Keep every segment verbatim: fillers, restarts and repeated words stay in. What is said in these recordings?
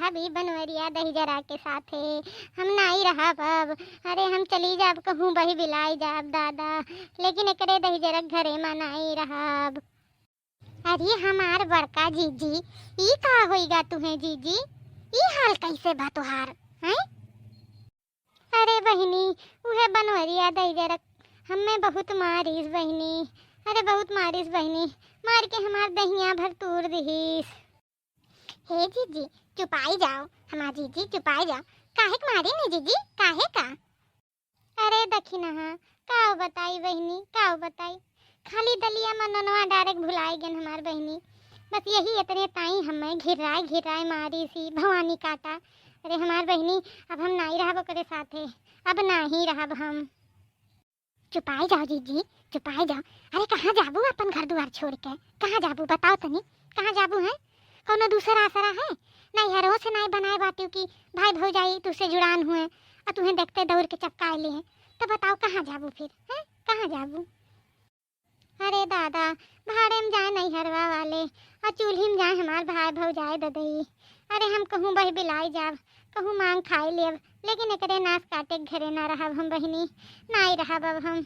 अभी बनवरिया दहिजरा के साथे हम नाई रहब अब। अरे हम चली जाब कहूँ बही बिलाई जाब दादा, लेकिन एकरे दहिजरा के घरे मा नाई रहब। अरे हमार बड़का जीजी, ई का होइगा तुहें जीजी? ई हाल कैसे बा तुहार, हैं? अरे बहिनी, उहे बनवरिया दहिजरा हमें बहुत मारिस बहिनी। अरे बहुत मारिस बहिनी, मार के हमार दहिया भर तूर दिहिस। हे जीजी, चुपाई जाओ, हमार जीजी चुपाई जाओ। काहे के मारी ने जीजी, काहे का? अरे दखिनहा, काव बताई बहिनी, काव बताई। खाली दलिया मा नोनवा डारेक भुलाए गेन हमार बहिनी। बस यही इतने ताई हमें घिर्राए घिर्राए मारिसी भवानी काटा। अरे हमार बहिनी, अब हम नाई रहब ओकरे साथे, अब नाहीं रहब हम। चुपाई जाओ जीजी, चुपाई जाओ। अरे कहाँ जाबू अपन घर दुआर छोड़ के? कहाँ जाबू बताओ तनी, कहाँ जाबू हैं? कौनो दूसरा आसरा है? नैहरों से नाई बनाए बाटिउ कि भाई भौजाई तुसे जुड़ान हुए और तुहें देखते दौड़ के चपकाए लिए हैं। तो बताओ कहाँ जाबू फिर, हैं? कहाँ जाबू? अरे दादा, भाड़े में जाए नैहरवा वाले और चूल्ही में जाए हमार भाई भौजाई ददई। अरे हम कहूँ बही बिलाई जाब, कहूँ मांग खाई लेब, लेकिन एकरे नास काटे के घरे ना रहब हम बहिनी, नाई रहब अब हम।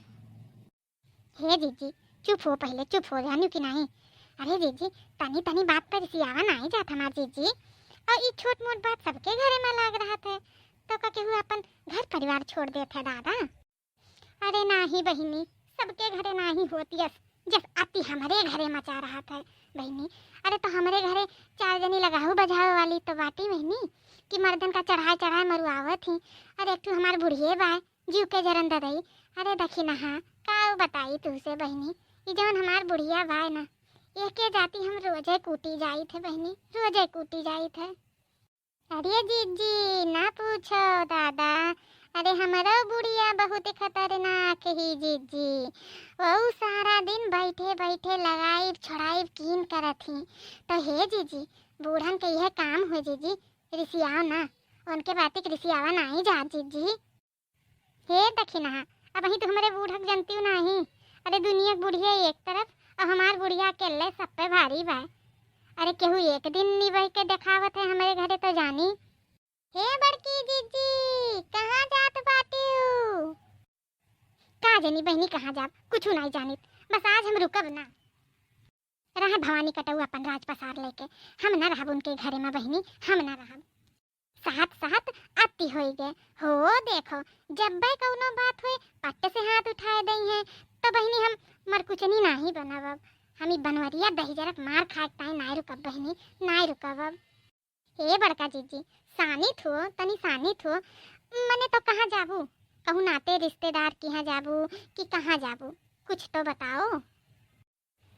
हे जीजी, चुप हो पहिले, चुप हो, जानिउ कि नाहीं? अरे जीजी, तनी तनी बात पर रिसियावा नाहीं जात हमार जीजी। और ई छोट मोट बात सबके घरे मा लाग रहत है, तो का केहू अपन घर परिवार छोड़ देत है दादा? अरे नाहीं बहिनी, सबके घरे नाहीं होत यस, जस अति हमरे घरे मचा रहत है बहिनी। अरे तो हमरे घरे चार जनी लगाऊ बजावे वाली तो बाटी बहिनी, कि मर्दन का चढ़ाए चढ़ाए मरुआवत ही। अरे एक ठू हमार बुढ़िए बाय, जीव के जरन ददई। अरे दखिनहा, काव बताई तुहसे बहिनी, ई जौन हमार बुढ़िया बाय ना, एके जाति हम रोजे कूटी जाइत है बहिनी, रोजे कूटी जाइत है। अरे जीजी, ना पूछो दादा, अरे हमरो बुढ़िया बहुत खतरनाक ही जीजी। वहू सारा दिन बैठे बैठे लगाइब छोड़ाइब कीन करत ही। तो हे जीजी, बूढ़न के यह काम हो जीजी, रिसियाओ ना, उनके बातिक रिसियावा नाहीं जा जीजी। हे दखिनहा, अबहीं तो हमरे बूढ़क जनतिउ नाहीं। अरे दुनिया के बुढ़िया एक तरफ और हमार बुढ़िया अकेले सब पे भारी बा। अरे केहू एक दिन निबह के देखावत है हमरे घरे तो जानी। हे बड़की जीजी, कहाँ जात बाटिउ? का जानी बहिनी कहाँ जाब, कुछु नाहीं जानित। बस आज हम रुकब ना। रहे भवानी कटऊ अपन राज पसार लेके, हम ना रहब उनके घरे मा बहिनी, हम ना रहब। सहत सहत अति होई गए हो। देखो, जब्बे कौनो बात होए, पट्ट से हाथ उठाए दई हैं, तो बहिनी हम मरकुचनी नाहीं बनब अब। हम ई बनवरिया दहिजरक मार खाए के ताई नाहीं रुकब बहिनी, नाहीं रुकब अब। ए बड़का जीजी, सानित हो, तनी सानित हो। मने तो कहाँ जाबू? कहूँ नाते रिश्तेदार के यहाँ जाबू कि कहाँ जाबू? कुछ तो बताओ।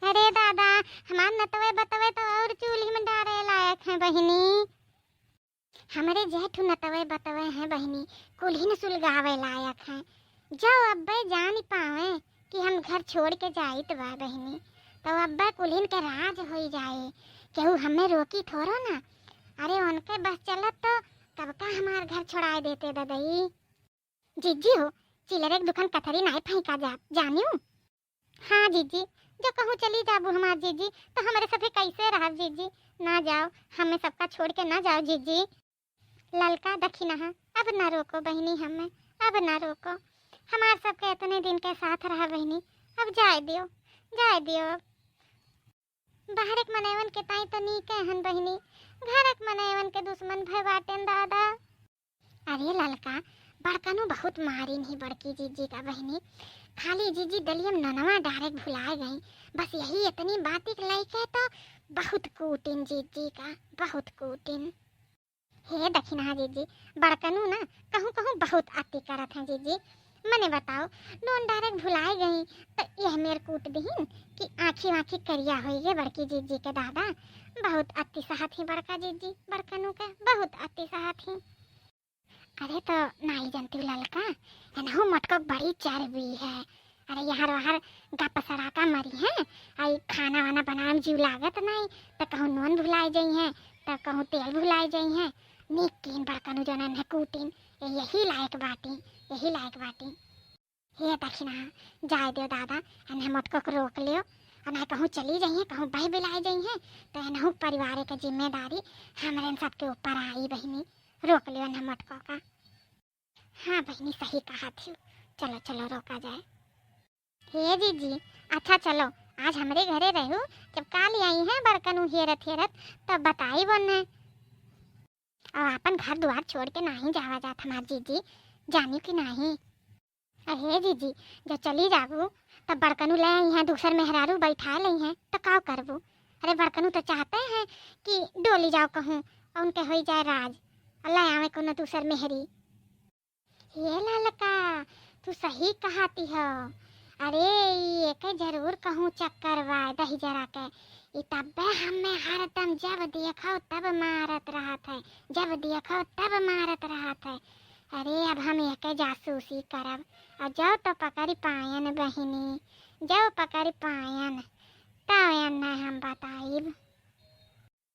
अरे दादा, हमार नतवे बतवे तो और चूल्ही में डारे लायक हैं बहिनी। हमरे जेठू नतवे बतवे हैं बहिनी, कुल्हिन सुलगावे लायक हैं। जो अब्बे जान पावे कि हम घर छोड़ के जाइत बा बहिनी, तो अब्बे कुल्हिन के राज होई जाए, केहू हमें रोकी थोड़ो ना। अरे उनके बस चलत तो कब का हमार घर छोड़ाए देते ददई। जीजी हो, चिलरे के दुकान कथरी नाई फेंका जा, जानियो? हाँ जीजी, जो कहूँ चली जाबू हमार जीजी, तो हमरे सफे कैसे रहब जीजी? ना जाओ, हमें सबका छोड़ के ना जाओ जीजी। ललका दखिनहा, अब ना रोको बहिनी हमें, अब ना रोको। हमार सबके इतने दिन के साथ रहा बहिनी, अब जाए दियो, जाए दियो अब। बाहर के मनैवन के ताई तो नीके हन बहिनी, घर के मनैवन के दुश्मन भय बाटेन दादा। अरे ललका, बड़कनू बहुत मारिन ही बड़की जीजी का बहिनी। खाली जीजी दलियम ननवा डारे के भुलाए गई। बस यही इतनी बाती के लइके तो बहुत कूटिन जीजी का, बहुत कूटिन। हे दखिनहा जीजी, बड़कनू ना कहूँ कहूँ बहुत अति करत हैं जीजी। मने बताओ, नोन डारे के भुलाए गई तो यह मेर कूट दिहिन कि आँखी वाँखी करिया होई गए बड़की जीजी के दादा। बहुत अति सहत ही बड़का जीजी, बड़कनू के बहुत अति सहत ही। अरे तो नाई जनती ललका, एनहु मटको बड़ी चर्बी है। अरे यहाँ वहाँ गप सड़ाका मरी है, आई खाना वाना बनावे में जीव लागत नाई, तो कहूँ नून भुलाए जाई है, तो कहूँ तेल भुलाए जाई है। नीक कीन बड़कनू जनन है कूटिन, ये यही लायक बाटी, यही लायक बाटी। हे दखिनहा, जाए दियो दादा, एनहे मटको के रोक लियो। और ना कहूँ चली जाइए, कहूँ बह बिलाए जाइए, तो एनहू परिवार के जिम्मेदारी हमरे सबके ऊपर आई बहिनी। रोक लियो ना मटको का। हाँ बहिनी, सही कहा थी। चलो चलो, रोका जाए। हे जीजी, अच्छा चलो, आज हमरे घरे रहू, जब काल आई हैं बड़कनू हेरत हेरत, तब बताई बोने। और अपन घर द्वार छोड़ के नाही जावा जात हमार जीजी, जानी कि नाही? अरे जीजी, जब चली जाबू, तब बड़कनू ले आई हैं दूसर मेहरारू बैठा ले हैं, तो का करबू? अरे बड़कनू तो चाहते हैं कि डोली जाओ कहूँ और उनके होई जाए राज, और ले आवे कोनो दूसर मेहरी। ये ललका, तू सही कहती हो। अरे, ई एके जरूर कहूँ चक्कर बा दही जरा के। ई तब्बे हमें हरदम जब देखो तब मारत रहत है, जब देखो तब मारत रहत है। अरे, अब हम एके जासूसी करब, और जब तो पकड़ी पायन बहिनी, जब पकड़ी पायन, तब एन्ने हम बताइब।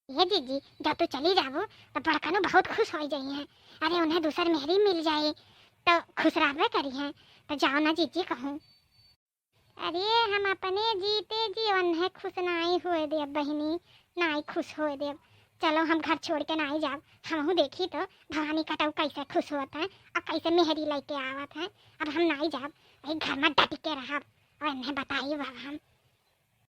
ये जीजी, जब तू चली जाबू, तो बड़कनू बहुत खुश हो जाई हैं। अरे, उन्हें दूसर मेहरी मिल जाए, तो खुश रहबे करी हैं। तो जाओ ना जीजी कहूँ। अरे, हम अपने जीते जी उन्हें खुश नाई होए देब बहिनी, नाई खुश होए देब। चलो, हम घर छोड़ के नाई जाब। हमहू देखी तो भवानी कटऊ कैसे खुश होत हैं और कैसे मेहरी लेके आवत हैं। अब हम नाई जाब, वही घर में डट के रहब और इन्हें बताइब अब हम।